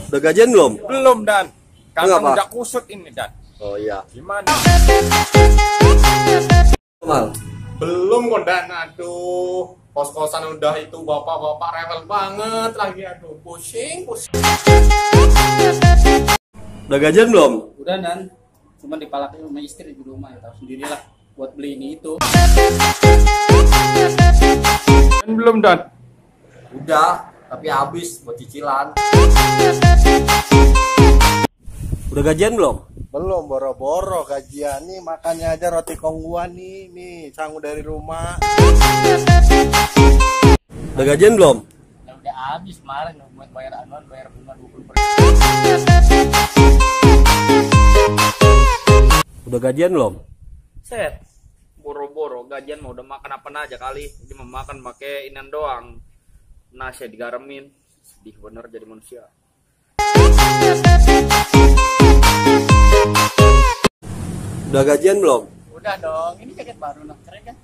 Udah gajian belum? Belum, Dan. Karena Kenapa? udah kusut ini, Dan. Oh iya. Gimana? Mal. Belum kok, Dan. Aduh, kos-kosan udah itu bapak-bapak rewel banget lagi. Aduh, pusing. Udah gajian belum? Udah, Dan. Cuman dipalakin sama istri di rumah, ya tahu sendirilah buat beli ini itu. Dan belum, Dan. Udah, tapi habis buat cicilan. Udah gajian belum? Belum, boro-boro gajian nih, makannya aja roti kongguan nih sanggup dari rumah. Udah gajian belum? Ya udah habis kemarin buat bayar anuan, bayar bunga 20%. Udah gajian belum? Set, boro-boro gajian mau udah makan apa aja kali. Ini mau makan pakai inian doang. Nasi digaremin. Sedih bener jadi manusia. Udah gajian belum? Udah dong, ini jaket baru nah, keren kan?